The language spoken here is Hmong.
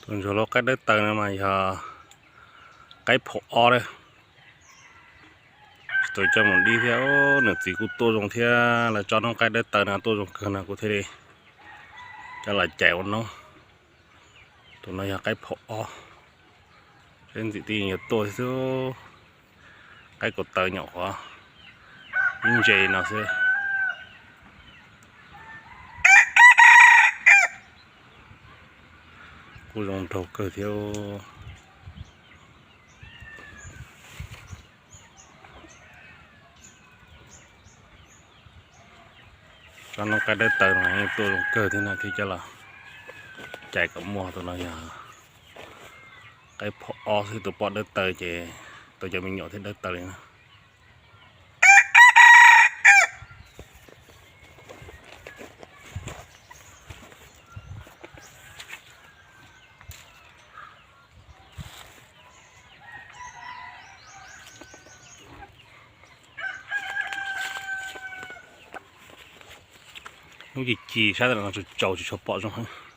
Tus ntsuag lau qaib dawb taw no mas yog qaib phaum ob lawm. Tsis tau coj mus dib thiab, nws txiv kuj tuaj zoo thiab, lawv tso noob qaib dawb taw no tuaj zoo kawg no kuv thiaj li coj los cais ua noob. Tus no yog qaib phaum ob, seb ntxim tij yuav tuaj thiab xwb. Qaib kaum taw nyuam qhuav ib ntse no xwb. Kuj zoo nraug kawg thiab. Tsob noob qaib dawb taw no yeej tuaj zoo kawg thiab no thiab coj los cais kom muag. Tus no yog qaib phaum ob xwb, tus poj dawb taw ces tus cov me nyuam thiab dawb taw li no. Hnub ci ci sab no tsaus tsaus tsis tshua pom zoo.